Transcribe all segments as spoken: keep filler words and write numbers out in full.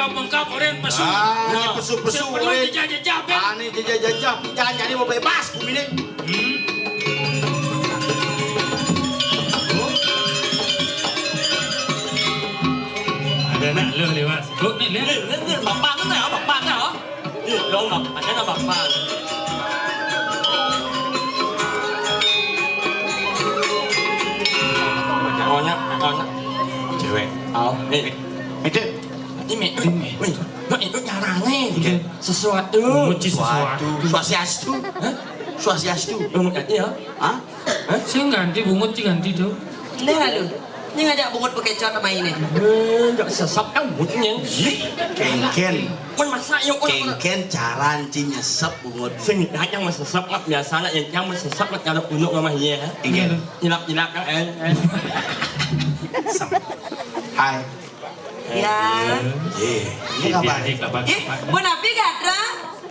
Mengkap oren pesu. Ah, ini pesu-pesu, sing perlu oren. Jejah-jejah, Ben. Ah, ini jejah-jejah. Jangan jadi mau bebas, bumi ini. Hmm. Ada nak lu lewat. Oh, ni, ni. Ni, ni, ni, bapak tu nak, bapak nak, oh. Ni, lo nak, ada nak bapak. Nak, nak. Cewek. Oh, ni. Itu. Ini, ini. Wih, nak itu caranya. Iya. Sesuatu. Menguji sesuatu. Swastiastu. Hah? Swastiastu. Bungut ya? Hah? Hah? Saya ganti bungut, ganti tu. Ini lalu. Ini ngajak bungut bekecot sama ini. Eh, nggak sesep kan bungut ni. Ih, kengken. Mun masak yuk, mun Kengken cara anci nyesep bungut. Sing yang masesep mah biasanya yang, yang masesep mah kalau gunung mah iya. Iya. Nyilap-nyilap kan, eh, eh. Hai. Ya. Eh, ini kabar. Ih, mun api gatra?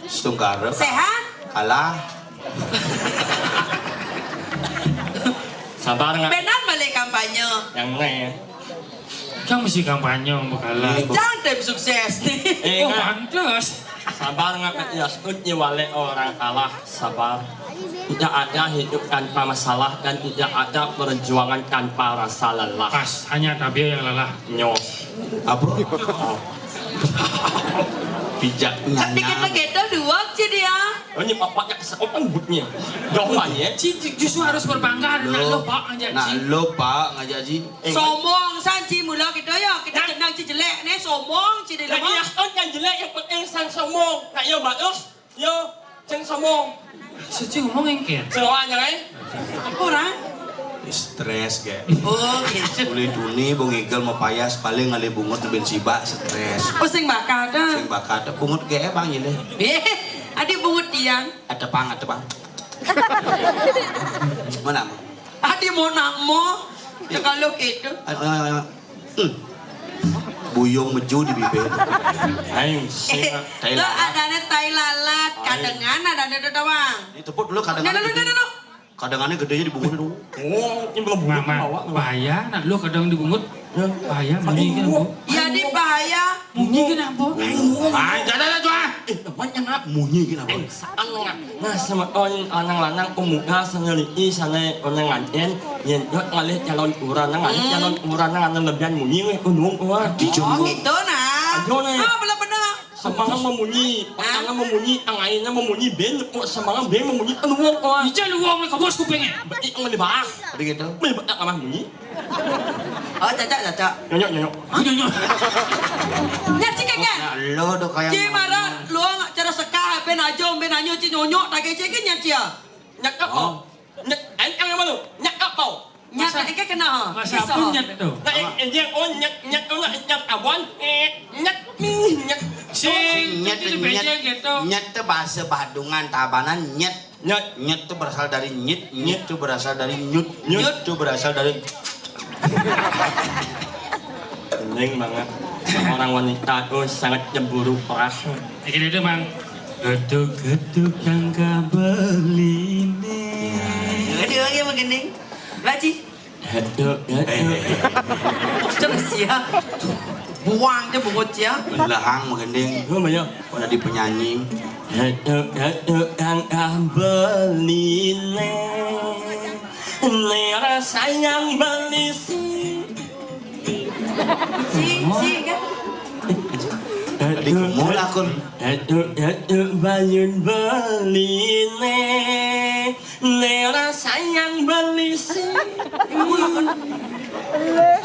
Setungkara. Sehat? Kalah. Sabar nggak? Benar balik kampanye. Yang mana ya? Kan mesti kampanye, bekalan. Jangan tim sukses nih. Eh, oh, nggak. Pantes. Sabar nggak, Mat Yasud, iwale orang kalah. Sabar. Tidak ada hidup tanpa masalah dan tidak ada perjuangan tanpa rasa lelah. Pas, hanya tabia yang lelah. Nyo. Apa? Oh. Bijaknya. Tapi kita nang. Kita dua sih dia. Oh, ini bapaknya kesekopan butnya. Jauh ya. Ci, ci, justru harus berbangga, nak lo, Pak, ngajak nak ci. Lo, Pak, ngajak ci. Eh, somong san ci mula kita ya. Kita jenang ci jelek ni, somong ci di lagi rumah. Yang kan yang jelek, yang penting san somong. Nak yo bagus. Yo, ceng somong. Suci ngomong engker. Seroan ya, eh? Apa orang? Stres, kayak. Oh, gitu. Boleh duni, bung igel mau payas, paling ngalih bungut nebin sibak, stres. Oh, sing bakat dah. Sing bakat dah, bungut kayak bang ini. Eh, adik bungut tiang. Ada pang, ada pang. Mana? Adi mau nak mau, ya kalau gitu. Ayo, ayo, ayo. Hmm. Buyung meju di bibir. Ayo, sing. Eh, tai lo lalat. Adanya tai lalat, ayo. Kadengan adanya tetawang. Ini tepuk dulu kadengan. Nah, nah, nah, gede. Nah, nah. Kadengannya gedenya di bungut itu. Oh, ini belum bungut. Mama, bawa, bawa. Bahaya, nak lo kadang di bungut. Ya. Bahaya, mungkin. Aduh. Apa? Ya, di bahaya. Munyi kenapa? Ayo. Ah, jangan ada tuh, ah. Eh, teman yang nak. Munyi kenapa? Eh, saan nga. Nah, semeton lanang-lanang pemuda sane liki sane oneng nganten, yen dot ngalih calon urang, ngalih calon urang ane lebihan munyi weh, gunung kuat. Oh, gitu, nah. Ayo, nih. Ah, bener-bener. Semangat memunyi, petangnya memunyi, tangainnya memunyi, ben, kok semangat ben memunyi, gunung kuat. Ija luwung nih, kebos kupingnya. Baik, ngalih bahas. Tadi gitu. Meh, betak kamah munyi. Oh, cacak, cacak. Nyonyok, nyonyok. Nyonyok. Nyat ci keke. Oh, ya lo do kaya. Ci marah, lo nggak cara sekah, ben ajo, ben anyo, ci nyonyok, tak kece ke nyat ci ya. Nyat apa? Oh. Nyat, ayo, yang mana? Nyat apa? Nyat, masa? Eke kena, ha? Masa apa nyat tu? Nah, eh, eh, dia, oh, nyat, nyat tu lah, nyat awan, eh, nyat, mi, nyat. Sing, nyet, itu nyet, bejeng gitu. Nyet tu bahasa Badungan, Tabanan, nyet. Nyet. Nyet itu berasal dari nyit, nyit itu berasal dari nyut, nyut itu berasal dari. Pening banget. Seorang wanita tuh sangat cemburu parah. Kayak gitu, Mang. Geduk-geduk tangga beline. Aduh, lagi makin ning. Baci. Heduk, heduk. Terus ya. Buang aja bungut ya. Belahang menggending. Apa ya? Pada di penyanyi. Heduk, heduk, tangga beline. Nera sayang beli si. Si, si kan? Tadi kumul akun. Heduk, heduk, bayun beline. Nera sayang beli si.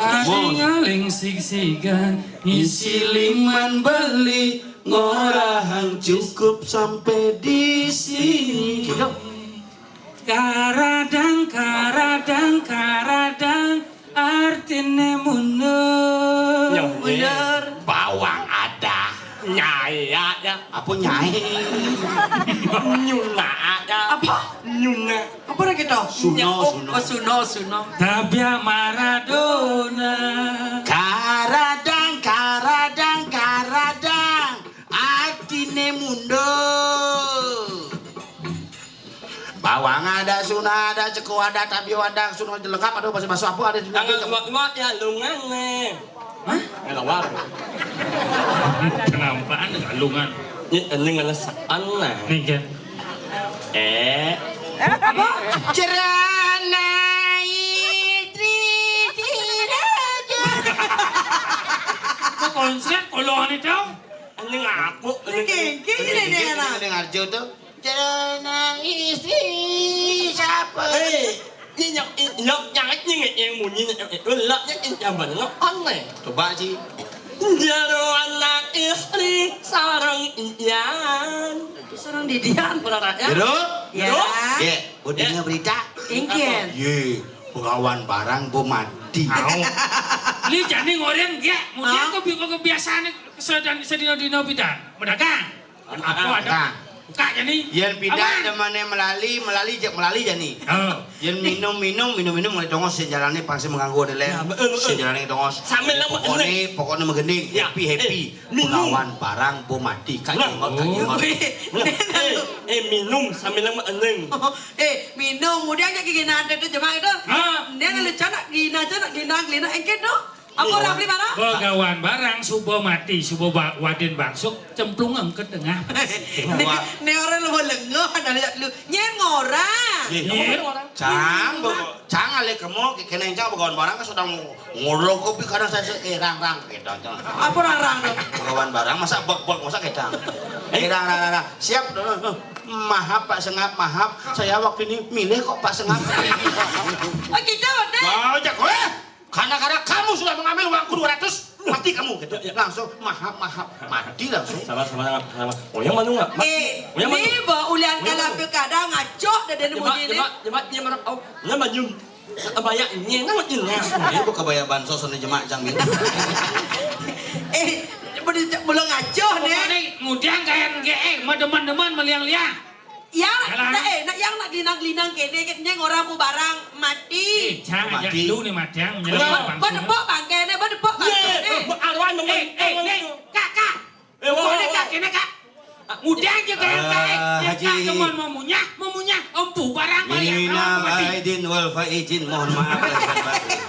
Aling-aling sig-sigan, isi liman beli, ngorahang cukup sampai di sini. Karadang, karadang, karadang, artine mundur. Nyoh, mundur. Bawang ada. Nyai ada. Apa nyai? Nyuna ada. Apa? Nyuna. Apa dah kita? Suno, oh, suno. Oh, suno, suno. Tabia Maradona. Karadang, karadang, karadang. Atine mundur. Bawang ada, suna ada, ceko ada, tabio ada, suno lengkap ada, bahasa-bahasa apa ada di. Tangan kuat-kuat ya, lungan nih. Hah? Ngelawar. Penampaan galungan. Ini ngelesekan lah. Nih, Jan. Eh. Eh, apa? Cerana istri tidak. Kok konslet kalau aneh tau? Ini ngaku. Ini kengking ini, ini, nih, ini, enak. Ini ngarjo tuh. Cerana istri siapa? Eh, ini nyok, ini nyok, nyangit, nyangit, yang munyi, nyok, nyok, lelapnya, ini yang bener, nyok, aneh. Coba, Ci. Jero anak istri sareng iyan. Sareng didian, berarti ya? Jero? Ya. Jero? Ye, udah berita? Kengking. Ye, pegawai barang bo mati. Au. Li jani ngoreng ge, kemudian. Hah? Kebi-, kebiasaan sedang sedino-dino bida. Medagang. Apa ada? Nah. Buka jani. Yen pindah demane melali, melali jek melali jani. Oh. Yen minum, minum, minum, minum mulai dongos sing jalane pasti mengganggu deh. Ya, betul, betul. Sing jalane dongos. Sambil lama pokoknya, pokoknya menggending, ya, happy, happy. Eh, minum. Pegawai barang bo mati, Kak Jenggot, Kak Jenggot. Wih, eh, eh, minum sambil lama eneng. Eh, minum, kemudian kayak gini nanti tuh jemaah itu. Ah. Dia kalau canak, gina, canak, gina, gina, engke tuh. Apa orang beli mana? Pegawai barang suba mati, suba ba-, wadin bangsuk, cemplungem ke tengah. Ne, ne orang lu lengoh, ada lihat lu. Nyen ngorang. Ye, cang, bo-, cang ale kemo, ke-, kene cang pegawai barang kan sedang ngolok kopi kadang saya se-, eh, rang, rang, gitu, cang. Apa rang, rang tuh? Pegawai barang, masa bek, bek, masa kedang. Eh, rang, rang, rang, rang. Siap, tuh, tuh. Maaf, Pak Sengap, maaf. Saya waktu ini milih kok, Pak Sengap. Oh, gitu, bener? Mau jak, weh. Karena, karena kamu sudah mengambil uangku dua ratus, mati kamu gitu. Ya, ya. Langsung, "Maaf, maaf." Mati langsung. Sama, sama, sama, sama. Oh, yang mana nggak? Eh, oh, yang mana? Ini bawa ulian kalau pilkada ngaco dah dari bunyi ini. Jema, jema, jema, oh, yang maju. Banyak ini, yang maju. Ini bukan bayar bansos sama jema, Cang, gitu. Eh, boleh, boleh ngaco nih. Pokoknya, kemudian kayak, eh, mau demen-demen, meliang-liang. Yang nak, eh, nak, yang nak gelinang-gelinang kene, nyeng orang mau barang mati. Eh, jangan, mati. Lu nih mati, yang menyerang. Bedepok bangkene, bedepok bangkene. Arwan, eh, eh, eh, Kak, Kak. Eh, boleh, Kak, kene, Kak. Mudah aja kayak, Kak, eh, Haji. Kak, cuman mau munyah, mau munyah, empu barang, barang, minal aidin wal faizin, mohon maaf lahir dan batin.